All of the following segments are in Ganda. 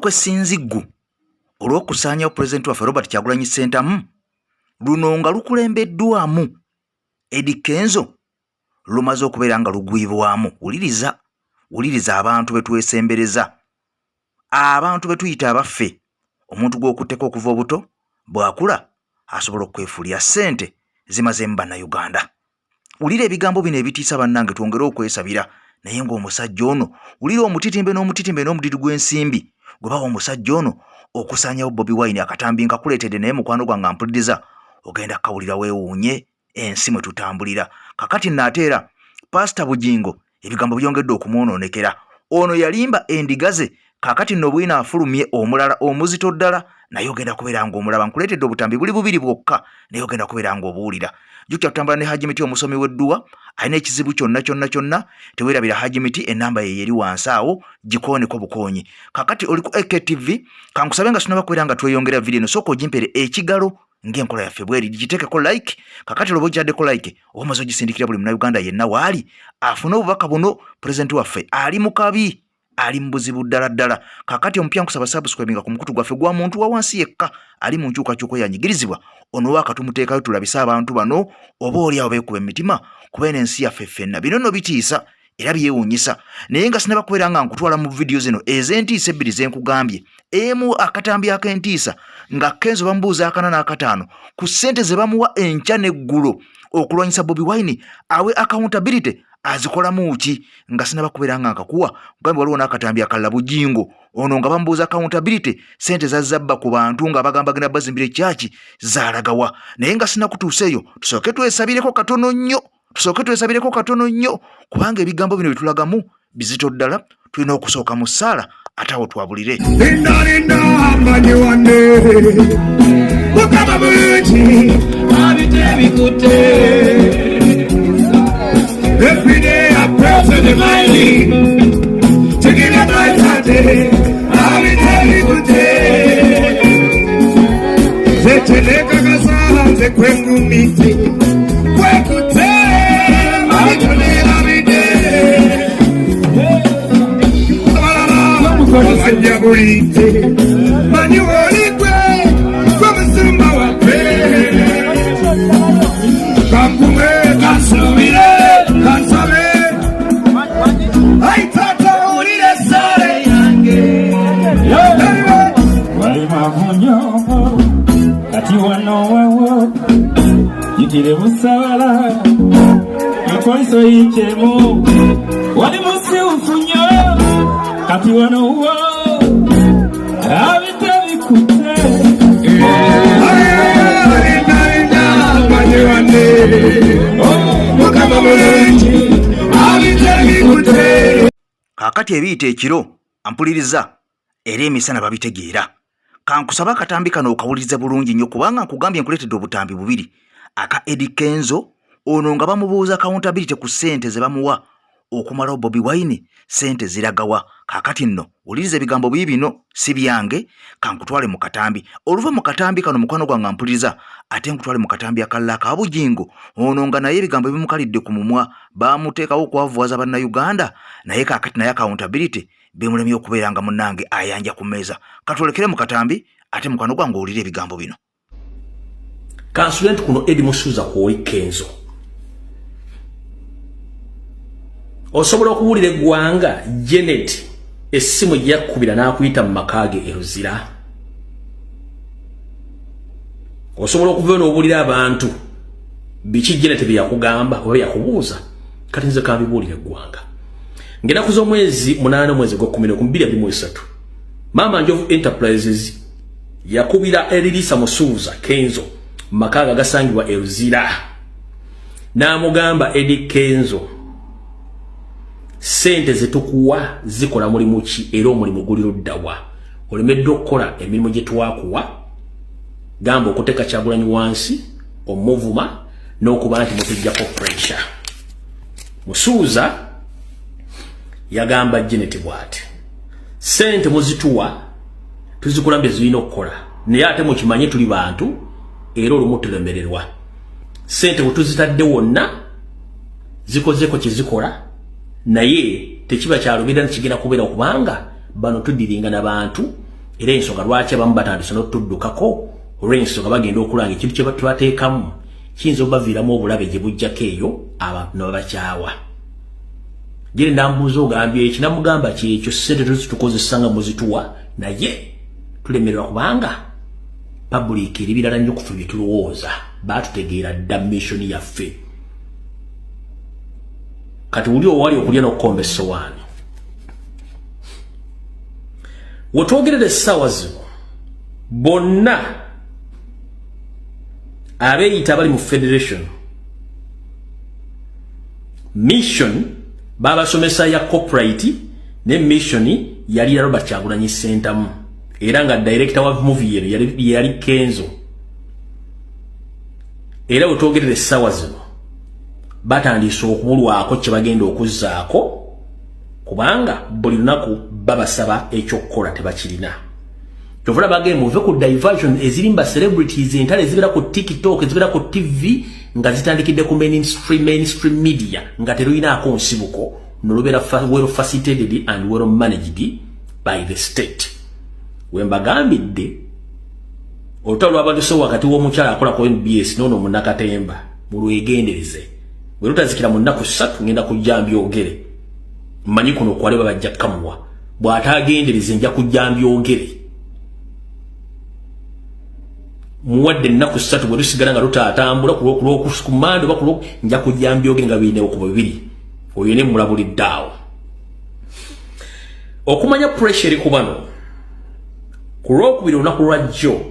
Olukwe ssinziggu olw'okusaanyawo Pulezidenti waffe Robert Kyagulanyi Ssentamu luno nga lukulembeddwamu Eddy Kenzo lumaze okubeera nga lugwibwamu. Wuliriza, wuliriza abantu be twesembereza, abantu be tuyita abaffe. Omuntu gw'okutteko okuva obuto bw'akula asobola okwefuulira. Ssente zimazeemu Bannayuganda. Wulira ebigambo bino ebitiisa bannange, twongere okwesabira. Naye ng'omusajja ono, wulira omutitimbe n'omutitimbe n'omudidi gw'ensimbi gwe bawa omusajja ono okusaanyawo Bobi Wine. Akatambi nkakuleetedde, naye mukwano gwange ampuliriza, ogenda kukawulira weewuunye ensi mwe tutambulira kakati. Nno ate era Pasita Bugingo ebigambo byongedde okumwonoonekera. Ono yalimba endiga ze, kaakati nno bwino afulumye omulala omuzito ddala, naye ogenda kubeera ng'omulaba. Nkuleetedde obutambi buli bubiri bwokka, naye ogenda kubeera ng'obuwulira. Jjukira tutambula ne Haji Miti, omusomi w'edduwa alina ekizibu kyonna kyonna kyonna. Teweerabira Haji Miti, ennamba ye yeri wansi awo, gikooneko bukoonyi. Kakati oli ku AKTV, kankusabe nga sinaba kubeera nga tweyongera vidiyo eno, sooka ogimpere ekigalo ng'enkola yaffe bweri, gitekeko like. Kakati loba ogyaddeko like, oba omaze ogisindikira buli Munnayuganda yenna waali afune obubaka buno. Pulezidenti waffe ali mu kabi, ali mu buzibu ddala ddala. Kakati omupya, nkusaba subscribinga ku mukutu gwaffe gwa muntu wa wansi yekka ali mu nkyukakyuka yanyigirizibwa. Ono waaka tumuteekayo tulabise abantu bano, oba oli awo beekuba emitima, kuba eno ensi yaffe ffenna. Bino nno bitiisa era byewuunyisa. Naye nga sinaba kubeera nga nkutwala mu vidiyo zino ez'entiisa ebbiri zenkugambye, emu akatambi ak'entiisa nga Kenzo bamubuuza akana n'akataano ku ssente ze bamuwa enkya n'eggulo okulwanyisa Bobi Wine, awe accountability azikolamu ki. Nga sinaba kubeera nga nkakuwa, kugambye waliwo n'akatambi akalala, Bugingo ono nga bamubuuza accountability, ssente zazzabba ku bantu nga bagamba genda bazimbira ekyaki, zaalagawa? Naye nga sinakutuusa eyo, tusooke twesabireko katono nnyo, tusooke twesabireko katono nnyo, kubanga ebigambo bino byetulagamu bizito ddala. Tulina okusooka mu ssaala, ate awo twabulire. Linda, linda, manyi wanne Mukama mulungi. Abite bikute. Every day I pray to the mighty to give you my tate. Abite bikute. Zeteleka nze kwengumite kwekute abitonera bide abalala bulite manyi woligwe gwe musumba waffe. Kangume, kansubire, kansabe. Ai tata, wulira essaala yange. Wali mavunyo, kati wano wawo yitire busabala ekoliso yikyemu. Wali musiwufu nnyo, kati wano wo abite bikute. Manyi wanne Mukama mulungi, abite bikute. Kaakati ebiyita ekiro ampuliriza era emisana babitegeera. Kankusaba akatambi kano okawulirize bulungi nnyo, kubanga nkugambye nkuleetedde obutambi bubiri. Aka Eddy Kenzo ono nga bamubuuza accountability ku ssente ze bamuwa okumalawo Bobi Wine, ssente ziragawa? Kaakati nno wuliriza ebigambo bii bino, si byange. Kankutwale mu katambi. Oluva mu katambi kano, mukwano gwange ampuliriza, ate nkutwale mu katambi akalala aka Bugingo ono nga naye ebigambo bimukalidde ku mumwa. Bamuteekawo okwavuwaza Bannayuganda, naye kaakati naye accountability bimulemye okubeera nga munnange ayanja ku mmeeza. Katwolekere mu katambi, ate mukwano gwange owulire ebigambo bino. Kansule nti kuno Edi Musuuza kwoli Kenzo, osobola okuwulira eggwanga Janet essimu gye yakkubira n'akuyita mu maka ge e Luzira. Osobola okuvayo n'obuulira abantu biki Janet bye yakugamba oba yakubuuza. Kati nze kambibuulira eggwanga. Ng'ennaku z'omwezi 8, omwezi gw'ekkumi n'oku 2023, Maama Njovu Enterprises yakubira Edirisa Musuuza Kenzo mu maka ge agasangibwa e Luzira n'amugamba, "Edi Kenzo, ssente zetukuwa zikola mulimu ki era omulimu guli luddawa? Olemeddwa okukola emirimu gye twakuwa, gamba okuteeka Kyagulanyi wansi, omuvuma n'okuba nti mutujjako pressure." Musuuza yagamba Janet bw'ati, "Ssente muzituwa, tuzikola bye zirina okukola, naye ate mukimanye tuli bantu era olumu tulemererwa. Ssente bwe tuzitadde wonna zikozeko kye zikola, naye tekiba kyalubira nti kigenda kubeera, kubanga bano tudiringa n'abantu." Era ensonga lwaki abamu batandise n'otuddukako, olw'ensonga bagenda okulanga ekintu kye tubateekamu kiyinza obaviiramu obulabe gye bujjako eyo abantu ne babakyawa. Jere nambuuza ogambye eki, namugamba kyekyo ssente tuzitukozesa nga muzituwa naye tulemererwa kubanga public eri birala nnyo kufe bye tulowooza. Baatutegeera dda mission yaffe. Kati wuli owali okulya n'okukomba essowaani. Wetwogerera essaawa zino bonna abeeyita abali mu federation mission babasomesa ya copyright ne mission yali ya Robert Kyagulanyi Ssentamu, era nga director wa movie eno yali Kenzo. Era wetwogerera essaawa zino batandise okubulwako kye bagenda okuzzaako, kubanga buli lunaku babasaba ekyokukola tebakirina. Kyova bagenda muve ku diversion ezirimba celebrities, entale ezibeera ku TikTok, ezibeera ku TV nga zitandikidde ku mainstream media nga teruyinaako nsibuko, nolubeera well facilitated and well managed by the state. Wembagambidde olutalo lwabaduse wakati w'omukyala akola ku NBS n'ono munnakatemba, mulwegendereze. Bwe lutazikira mu nnaku 3 ngenda kujja mbyogere. Mmanyi kuno kwali babajja kamuwa, bw'ataagendereze nja kujja mbyogere. Muwadde ennaku 3, bwe lusigala nga lutaatambula ku mande oba ku nja kujja mbyogere nga birina okuba bibiri. Oyo ne mulabulidde awo. Okumanya pressure eri ku bano, ku lwokubiri olunaku lwa jjo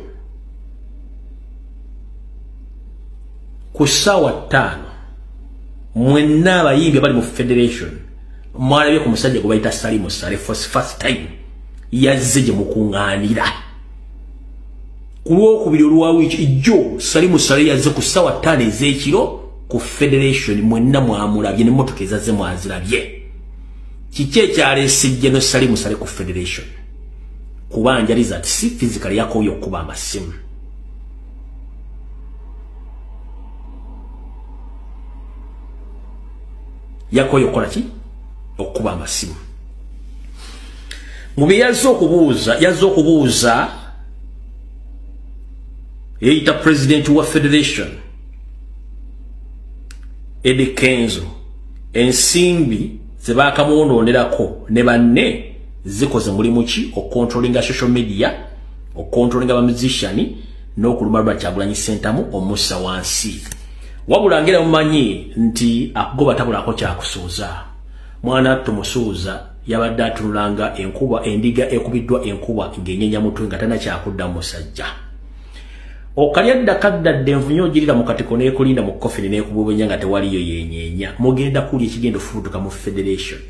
ku ssaawa 5 mwenna abayimbi abali mu federation mwalabye ku musajja gwe bayita Salimu Saleh for first time yazze gye mukuŋŋaanira. Ku lwokubiri olwa wiiki jjo Salimu Saleh yazze ku ssaawa 5 ez'ekiro ku federation, mwenna mwamulabye n'emmotoka ezazze mwazirabye. Kiki ekyaleese General Salimu Saleh ku federation? Kubanja results physically yakooye okukuba amasimu. Yakooye okukola ki? Okukuba amasimu. Mu bye yazze okubuuza, yazze okubuuza eyita president wa federation Eddie Kenzo, ensimbi ze baakamwonoonerako ne banne zikoze mulimu ki okontrolinga social media, okontrolinga ba musician n'okuluma Robert Kyagulanyi Ssentamu omussa wansi. Wabula ngera mumanyi nti akugoba tabulako kyakusuuza. Mwana tumusuuza yabadde atunulanga enkuba, endiga ekubiddwa enkuba ng'enyenya mutwe nga tana kyakudda musajja. Okalya dda kaddadde envunyo ogirira mu katiko n'ekulinda mu kofini n'ekububenya nga tewaliyo yenyeenya. Mugenda kulya ekigenda ofubutuka mu federation.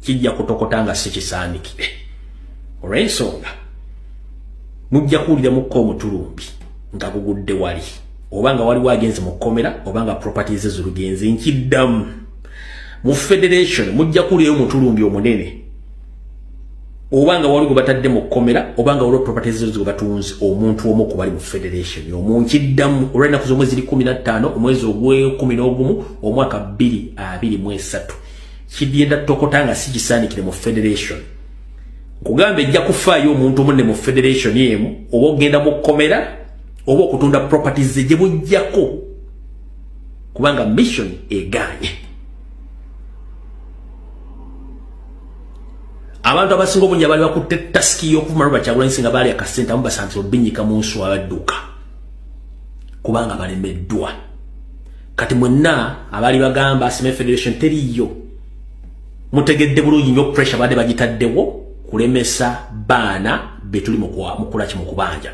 Kijja kutokota nga si kisaanikire. Olw'ensonga mujja kuwulira mukka omutulumbi nga gugudde wali, oba nga waliwo agenze mu kkomera, oba nga properties ze zulugenze. Nkiddamu, mu federation mujja kuwulirayo omutulumbi omunene, oba nga waliwo gwe batadde mu kkomera, oba nga waliwo properties ze gwe batunze omuntu omu ku bali mu federation. Omunkiddamu, olw'ennaku z'omwezi ziri 15 omwezi ogw'ekkumi n'ogumu omwaka 2023, kigenda tokota nga si kisaanikire mu federation. Nkugamba ejja kufaayo omuntu omunne mu federation emu, oba ogenda mu kkomera oba okutunda properties ze gye bujjako, kubanga mission egaanye. Abantu abasinga obungi abaali bakutte task y'okuvuma Robert Kyagulanyi nga baali akasente amu basanze obinyika mu nswa badduka kubanga balemeddwa. Kati mwenna abaali bagamba asime federation teriiyo, mutegedde bulungi nnyo pressure badde bagitaddewo kulemesa baana betuli mukulaki mu kubanja.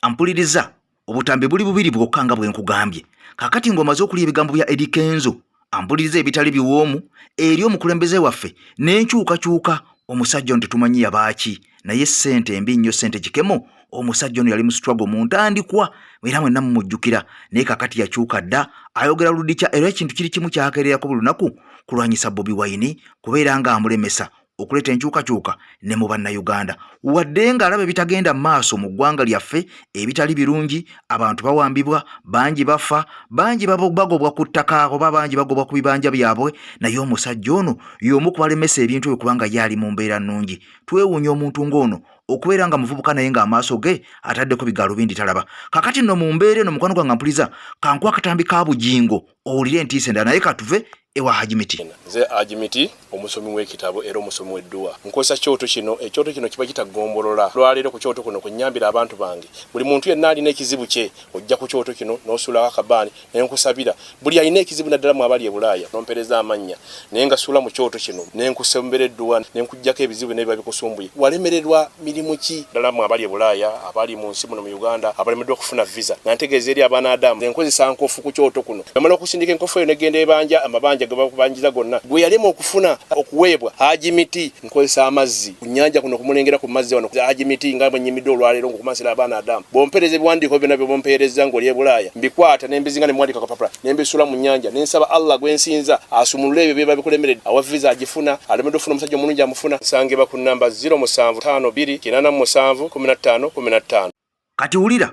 Ampuliriza, obutambi buli bubiri bwokka nga bwe nkugambye. Kaakati ng'omaze okulya ebigambo bya Eddy Kenzo, ampuliriza ebitali biwoomu eri omukulembeze waffe n'enkyukakyuka. Omusajja ono tetumanyi yabaaki, naye ssente embi nnyo, ssente kikemo. Omusajja ono yali mu struggle mu ntandikwa era mwenna mumujjukira, naye kakati yakyuka dda, ayogera ludikya. Era ekintu kiri kimu kyakeererako buli lunaku, kulwanyisa Bobi Wine, kubeera ng'amulemesa okuleeta enkyukakyuka ne mu Bannayuganda, wadde ng'alaba ebitagenda mu maaso mu ggwanga lyaffe ebitali birungi. Abantu bawambibwa, bangi bafa, bangi bagobwa ku ttaka oba bangi bagobwa ku bibanja byabwe, naye omusajja ono y'omu kubalemesa ebintu ebyo kubanga ye ali mu mbeera nnungi. Twewuunya omuntu ng'ono Okubeera nga muvubuka naye ng'amaaso ge ataddeko bigaalubindi talaba. Kakati nno mu mbeera eno, mukwano gwange mpuliza, kankuwa akatambi ka Bugingo owulire entiisa endala, naye katuve ewa Haji Miti. Nze Haji Miti, omusomi w'ekitabo era omusomi w'edduwa. Nkozesa kyoto kino. Ekyoto kino kiba kitagombolola. Lwaleero ku kyoto kuno kunyambira abantu bange. Buli muntu yenna alina ekizibu kye, ojja ku kyoto kino n'osuulako akabaani ne nkusabira. Buli alina ekizibu, naddala mu abali e Bulaaya, nompereza amannya naye nga suula mu kyoto kino ne nkusembera edduwa ne nkuggyako ebizibu byonna ebiba bikusumbuye. Walemererwa mirimu ki? Ddala mu abali e Bulaaya, abali mu nsi muno mu Uganda, abalemeddwa okufuna visa, nga ntegeeza eri abaana Adamu, nkozesa nkofu ku kyoto kuno. Bamala okusindika enkofu eyo negenda ebanja amabanja ge bakubanjiza gonna gwe yalema okufuna okuweebwa. Haji Miti, nkozesa amazzi ku nnyanja kuno, kumulengera ku mazzi wano. Haji Miti, nga bwe nnyimidde olwaleero ng'okumansira abaana Adamu, bw'ompeereza ebiwandiiko byonna by'ompeereza ng'oli e Bulaaya, mbikwata ne mbizinga ne muwandiika kapapula ne mbisuula mu nnyanja ne nsaba Allah gwe nsinza asumulule ebyo byeba bikulemeredde. Awa visa agifuna, alemeddwa okufuna omusajja omulungi amufuna. Nsangibwa ku namba 0752 87 15 15. Kati wulira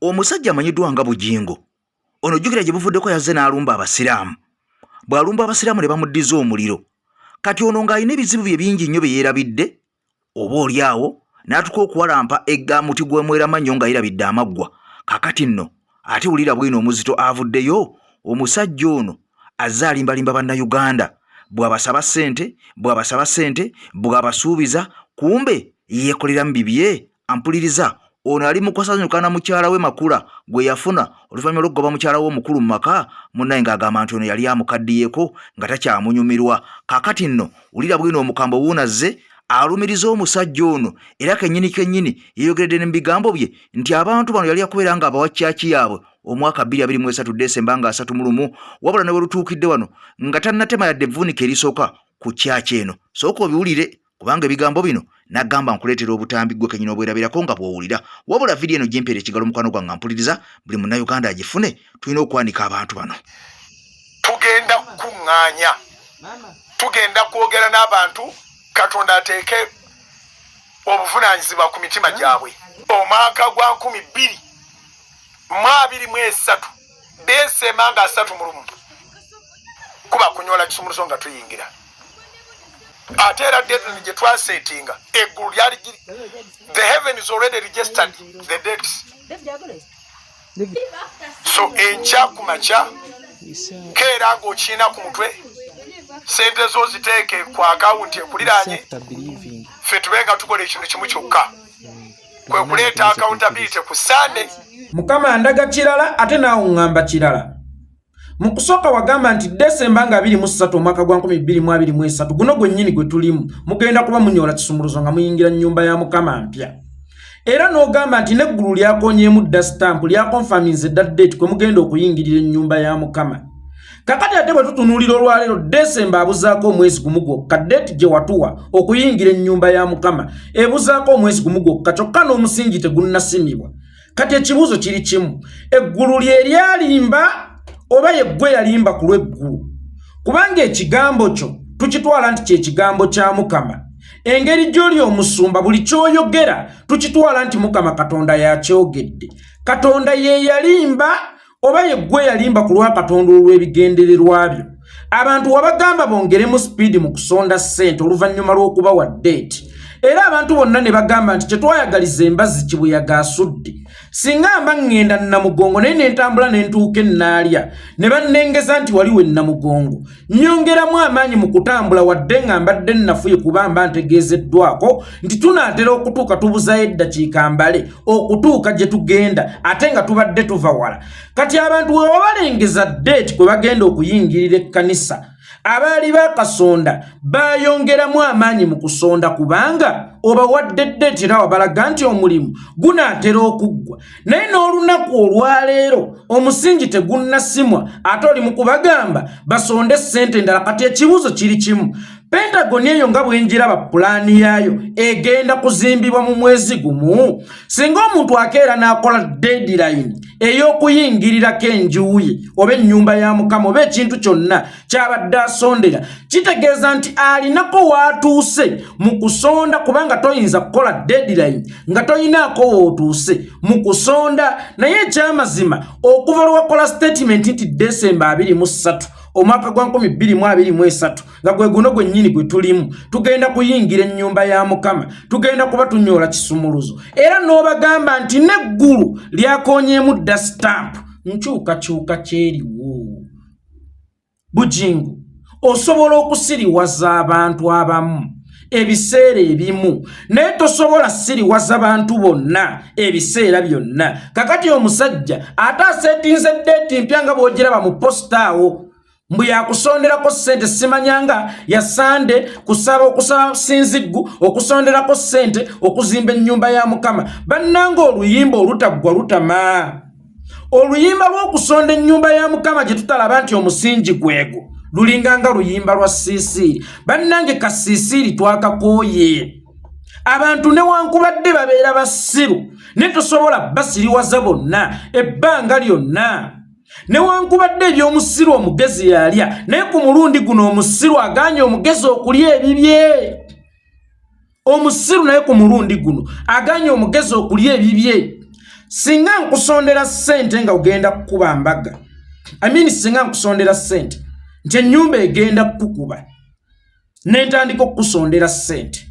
omusajja amanyiddwa nga Bugingo ono. Jjukira gye buvuddeko yazze n'alumba Abasiraamu. Bw'alumba Abasiraamu ne bamuddiza omuliro. Kati ono ng'alina ebizibu bye bingi nnyo bye yeerabidde, oba oli awo n'atuka okuwalampa egga muti gw'emweramannyo nga yerabidde amaggwa. Kakati nno ate wulira bwino omuzito avuddeyo. Omusajja ono azze alimbalimba Bannayuganda, bw'abasaba ssente, bw'abasaba ssente, bw'abasuubiza, kumbe yeekoleramu bibye. Ampuliriza, ono ali mu kusanyuka na mukyala we Makula gwe yafuna oluvannyuma lw'okugoba mukyala we omukulu mu maka. Munnaye ng'agamba nti ono yali amukaddiyeko nga takyamunyumirwa. Kaakati nno wulira bwino omukambwe wuunazze alumiriza omusajja ono, era kennyini kennyini yeeyogeredde ne mu bigambo bye nti abantu bano yali akubeera nga abawa kyaki yaabwe omwaka 2023 Desemba nga 31, wabula ne bwe lutuukidde wano nga tannatema yadde evvuunike erisooka ku kyaki eno. Sooka obiwulire, kubanga ebigambo bino nagamba nkuleetera obutambi gwe kenyini obwerabirako nga bw'owulira. Wabula vidiyo eno gimpeera ekigalo, mukwano gwange mpuliriza, buli Munnayuganda agifune. Tulina okwanika abantu bano. Tugenda kukuŋŋaanya, tugenda kwogera n'abantu. Katonda ateeke obuvunaanyizibwa ku mitima gyabwe. Omwaka gwa 2023 Desemba nga 31 kuba kunyola kisumuluzo nga tuyingira. Ate era date gye twasetinga, eggulu lyali, the heaven is already registered the dates. So enkya ku makya keera ng'okiina ku mutwe, sente zo ziteeke ku akawunti ekuliraanye. Ffe tube nga tukola ekintu kimu kyokka, kwe kuleeta accountability ku Sande. Mukama ndaga kirala, ate naawe ŋŋamba kirala. Mu kusooka wagamba nti Desemba nga 23 omwaka gwa 2023 guno gwennyini gwe tulimu, mugenda kuba munyoola kisumuluzo nga muyingira nnyumba ya Mukama mpya. Era n'ogamba nti n'eggulu lyakonyeemu dda sitampu, lyakonfaminze dda date kwe mugenda okuyingirira ennyumba ya Mukama. Kakati ate bwe tutunuulira olwaleero, Desemba abuzaako omwezi gumu gwokka, date gye watuwa okuyingira ennyumba ya Mukama ebuzaako omwezi gumu gwokka, kyokka n'omusingi tegunnasimibwa. Kati ekibuuzo kiri kimu: eggulu lye lyalimba oba yeggwe yalimba ku lw'eggulu? Kubanga ekigambo kyo tukitwala nti kyekigambo kya Mukama. Engeri gy'oli omusumba, buli ky'oyogera tukitwala nti Mukama Katonda yakyogedde. Katonda ye yalimba oba yeggwe yalimba ku lwa Katonda olw'ebigendererwa byo? Abantu wabagamba bongeremu sipiidi mu kusonda ssente oluvannyuma lw'okubawa date, era abantu bonna ne bagamba nti kyetwayagaliza embazzi kibuyaga asudde. Singa mba ŋŋenda Namugongo naye nentambula ne ntuuka ennaalya ne bannengeza nti waliwo Ennamugongo, nyongeramu amaanyi mu kutambula wadde nga mbadde nnafuye, kuba mba ntegeezeddwako nti tunaatera okutuuka, tubuzayo eddakiika mbale okutuuka gye tugenda, ate nga tubadde tuva wala. Kati abantu we wabalengeza date kwe bagenda okuyingirira ekkanisa, abaali bakasonda bayongeramu amaanyi mu kusonda, kubanga obawadde date era wabalaga nti omulimu gunaatera okuggwa. Naye n'olunaku olwaleero omusingi tegunnasimwa, ate oli mu kubagamba basonde ssente endala. Kati ekibuuzo kiri kimu: Pentagoni eyo nga bwenjiraba pulaani yaayo, egenda kuzimbibwa mu mwezi gumu? Singa omuntu akeera n'akola deadline ey'okuyingirirako enju ye oba ennyumba ya Mukama oba ekintu kyonna kyabadde asondera, kitegeeza nti alinako waatuuse mu kusonda, kubanga toyinza kukola deadline nga toyinaako wootuuse mu kusonda. Naye ekyamazima, okuva lwe wakola statement nti Desemba 23 omwaka gwa 2023 nga gwe guno gwennyini gwe tulimu, tugenda kuyingira ennyumba ya Mukama, tugenda kuba tunyoola kisumuluzo. Era n'obagamba nti n'eggulu lyakoonyeemu dda sitampu, nkyukakyuka kyeriwo. Bugingo, osobola okusiriwaza abantu abamu ebiseera ebimu, naye tosobola siriwaza bantu bonna ebiseera byonna. Kakati omusajja ate aseetinze date mpya nga bw'ogiraba mu poster awo, mbu yakusonderako ssente, simanyanga ya Sande kusaba, okusaba sinziggu, okusonderako ssente okuzimba ennyumba ya Mukama. Bannanga, oluyimba olutaggwa lutama. Oluyimba lw'okusonda ennyumba ya Mukama gye tutalaba nti omusingi gwego lulinga nga luyimba lwa siisiiri. Bannange, kasiisiiri twakakooye. Abantu newankubadde babeera basiru, ne tosobola basiriwaza bonna ebbanga lyonna. Newankubadde eby'omusiru omugezi yalya, naye ku mulundi guno omusiru aganye omugezi okulya ebibye. Omusiru naye ku mulundi guno aganye omugezi okulya ebibye. Singa nkusondera ssente nga ogenda kukuba mbaga, I mean, singa nkusondera ssente nti ennyumba egenda kukukuba, nentandika okukusondera ssente,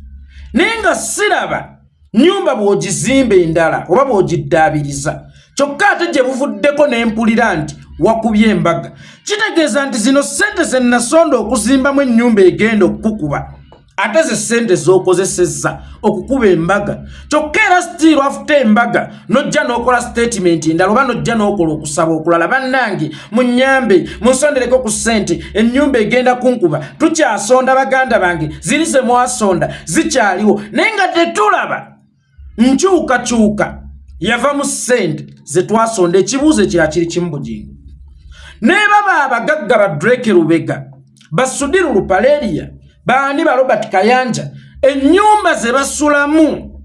naye nga siraba nyumba bw'ogizimba endala oba bw'ogiddaabiriza, kyokka ate gye buvuddeko ne mpulira nti wakubye embaga, kitegeeza nti zino ssente ze nasonda okuzimbamu ennyumba egenda okukukuba, ate ze ssente z'okozesezza okukuba embaga. Kyokka era still after embaga nojja n'okola statement endala oba nojja n'okola okusaba okulala: "Bannange, munyambe, munsondereko ku ssente, ennyumba egenda kunkuba, tukyasonda. Baganda bange, ziri ze mwasonda zikyaliwo." Naye nga tetulaba nkyukakyuka yava mu ssente ze twasonda. Ekibuuzo ekira kiri kimu, Bugingo, ne baba abagagga ba Drake Lubega, Basudiru Lupaleria, baani, ba Robert Kayanja, ennyumba ze basulamu,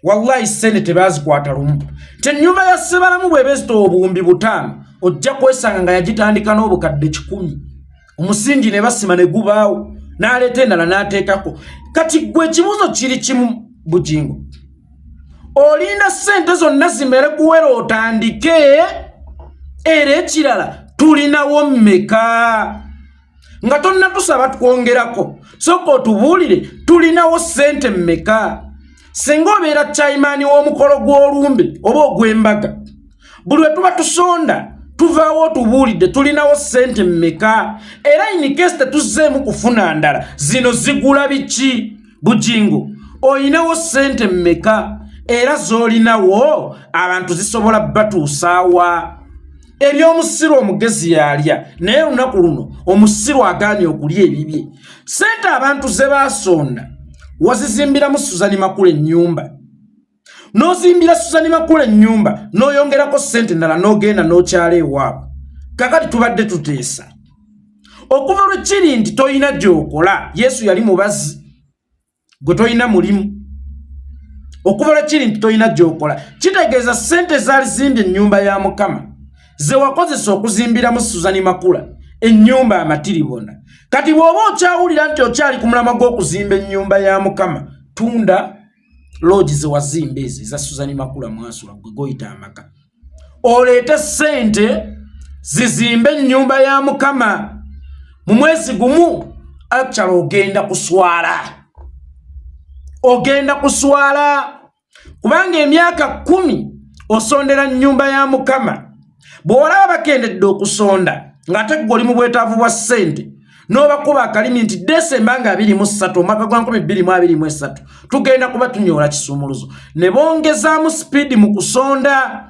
wallahi ssente tebazikwata lumu. Nti ennyumba ya Sebalamu bw'eba ezitowa 5000, ojja kwesanga nga yagitandika n'obukadde 100, omusingi ne basima ne gubaawo, n'aleeta endala n'ateekako. Kati gwe ekibuuzo kiri kimu, Bugingo: olinda ssente zonna zimere kuwera otandike? Era ekirala, tulinawo mmeka nga tonnatusaba twongerako? Sooka otubuulire, tulinawo ssente mmeka? Singa obeera chairman w'omukolo gw'olumbe oba ogw'embaga, buli lwe tuba tusonda tuvaawo otubuulidde tulinawo ssente mmeka, era in case tetuzzeemu kufuna ndala, zino zigula biki? Bugingo, oyinawo ssente mmeka, era z'olinawo abantu zisobola batuusaawa? Ebyomusiru omugezi yalya, naye olunaku luno omusiru agaanye okulya ebibye. Ssente abantu ze baasonda wazizimbiramu Suzani Makula ennyumba, n'ozimbira Suzani Makula ennyumba, n'oyongerako ssente endala, n'ogenda n'okyala ewaabwe. Kakati tubadde tuteesa, okuva lwe kiri nti toyina gy'okola, Yesu yali mubazi, gwe toyina mulimu, okuva lwe kiri nti toyina gy'okola, kitegeeza ssente zaali zimbye ennyumba ya Mukama ze wakozesa okuzimbiramu Suzani Makula ennyumba amatiribona. Kati bw'oba okyawulira nti okyali ku mulamwa gw'okuzimba ennyumba ya Mukama, tunda lodge ze wazimba ezo eza Suzani Makula mwasula, gwe goyita amaka, oleete ssente zizimbe ennyumba ya Mukama mu mwezi gumu. Actually ogenda kuswala, ogenda kuswala, kubanga emyaka 10 osondera nnyumba ya Mukama. Bw'olaba bakendedde okusonda ng'ate gwe oli mu bwetaavu bwa ssente, n'obakuba akalimi nti Desemba nga 23 omwaka gwa 2023 tugenda kuba tunyoola kisumuluzo, ne bongezaamu speed mu kusonda.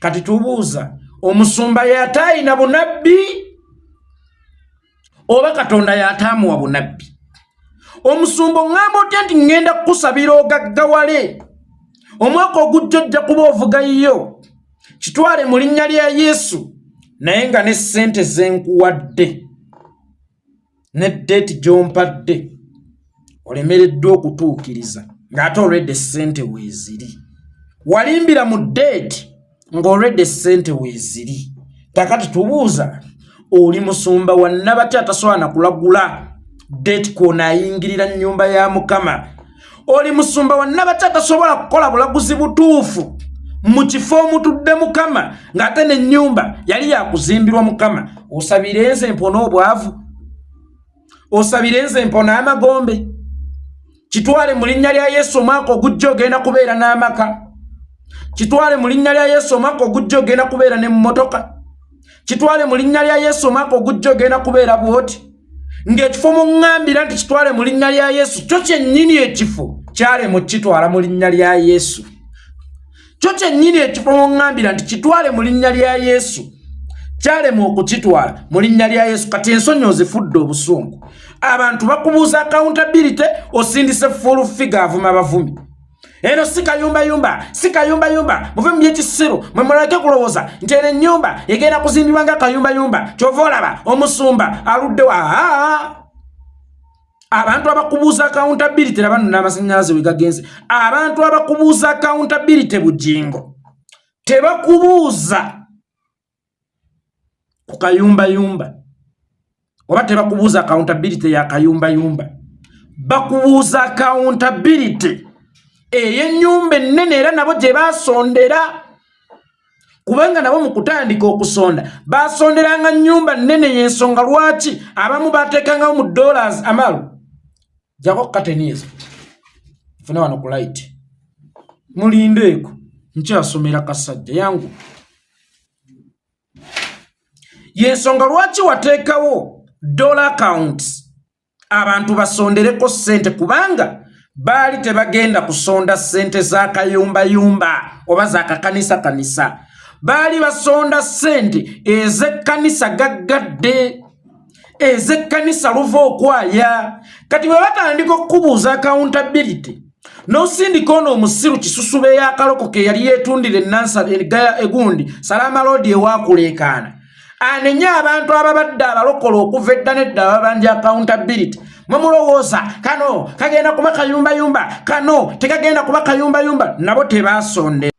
Kati tubuuza, omusumba yataayina bunabbi oba Katonda yataamuwa bunabbi? Omusumba, oŋŋamba otya nti ŋŋenda kukusabira ogaggawale, omwaka ogujja ojja kuba ovugayo, kitwale mu linnya lya Yesu, naye nga ne ssente zenkuwadde ne date gy'ompadde olemereddwa okutuukiriza, ng'ate olwedde ssente weeziri? Walimbira mu date ng'olwedde ssente weeziri. Kakati tubuuza, oli musumba wannabaki atasobola na kulagula date kwonaayingirira nnyumba ya Mukama? Oli musumba wannabaki atasobola kukola bulaguzi butuufu mu kifo omutudde Mukama, ng'ate n'ennyumba yali yakuzimbirwa Mukama? Osabire nze mpona obwavu, osabire nze mpona amagombe. Kitwale mu linnya lya Yesu, omwaka ogujja ogenda kubeera n'amaka. Kitwale mu linnya lya Yesu, omwaka ogujja ogenda kubeera n'emmotoka. Kitwale mu linnya lya Yesu, omwaka ogujja ogenda kubeera bwoti. Ng'ekifo muŋŋambira nti kitwale mu linnya lya Yesu, kyo kyennyini ekifo kyalemu kitwala mu linnya lya Yesu. Kyo kyennyini ekifo muŋŋambira nti kitwale mu linnya lya Yesu, kyalema okukitwala mu linnya lya Yesu. Kati ensonyi ozifudde obusungu. Abantu bakubuuza accountability, osindise Full Figure avuma bavumi. Eno si kayumbayumba, si kayumbayumba. Muve mu byekisiru mwe, muleke kulowooza nti eno ennyumba egenda kuzimbibwa nga kayumbayumba. Kyova olaba omusumba aluddewo. Aa, abantu abakubuuza accountability laba nno n'amasannyalaze we gagenze. Abantu abakubuuza accountability, Bujingo, tebakubuuza ku kayumbayumba, oba tebakubuuza accountability ya kayumbayumba. Bakubuuza accountability ey'ennyumba ennene, era nabo gye basondera, kubanga nabo mu kutandika okusonda basonderanga nnyumba nnene. Y'ensonga lwaki abamu bateekangawo mu dollars. Amalu jako kateni ezo fune wano ku light. Mulindeeko, nkyasomera kasajja yangu. Yensonga lwaki wateekawo dollar accounts abantu basondereko ssente, kubanga baali tebagenda kusonda ssente za kayumbayumba oba za kakanisa kanisa. Baali basonda ssente ez'ekkanisa gaggadde, ez'ekkanisa luva okwaya. Kati bwe batandika okukubuuza accountability, n'osindika ono omusiru kisusuba ey'akaloko ke yali yeetundira enansa egundi Salama Road ewakuleekaana, anenye abantu ababadde abalokola okuva edda nedda ababanja accountability. Mwe mulowooza kano kagenda kuba kayumbayumba, kano tekagenda kuba kayumbayumba. Nabo tebasonde.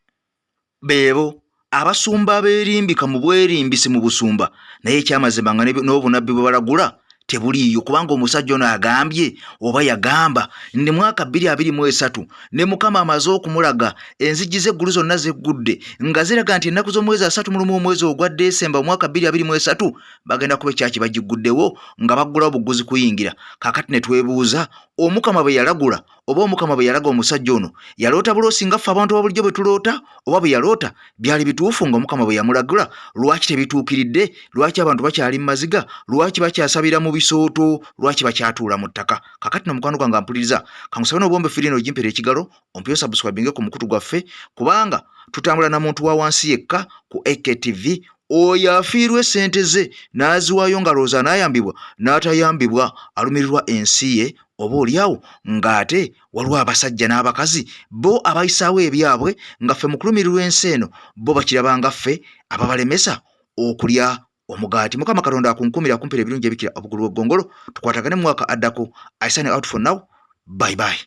Beebo abasumba abeerimbika mu bwerimbisi mu busumba, naye ekyamazima nga n'obunabbi bwe balagula tebuliiyo, kubanga omusajja ono agambye oba yagamba ndi mwaka 2023 ne Mukama amaze okumulaga enzigi z'eggulu zonna zeggudde, nga ziraga nti ennaku z'omwezi 31 omwezi ogwa Desemba omwaka 2023 bagenda kuba ekyaki bagigguddewo, nga baggulawo bugguzi kuyingira. Kaakati ne twebuuza, Omukama bwe yalagula oba Omukama bwe yalaga omusajja ono, yaloota buloosi nga ffe abantu ba bulijjo bwe tuloota, oba bwe yaloota byali bituufu nga Omukama bwe yamulagula? Lwaki tebituukiridde? Lwaki abantu bakyali mu maziga? Lwaki bakyasabira mu bisooto? Lwaki bakyatuula mu ttaka? Kakati no mukwano gwange ampuliriza, kangusabe n'obwombe firino ogimpera ekigalo, ompiyo subscribinge ku mukutu gwaffe, kubanga tutambula na muntu wa wansi yekka ku AKTV. Oyo afiirwa essente ze n'aziwaayo nga lowooza anaayambibwa, n'atayambibwa, alumirirwa ensi ye. Oba oliawo ng'ate waliwo abasajja n'abakazi bo abayisaawo ebyabwe nga ffe mu kulumirirwa ensi eno, bo bakiraba nga ffe ababalemesa okulya omugaati. Mukama Katonda akunkumira, akumpera ebirungi ebikira obugulu bw'eggongolo. Tukwatagane mu mwaka addako. I sign out for now. Bye bye.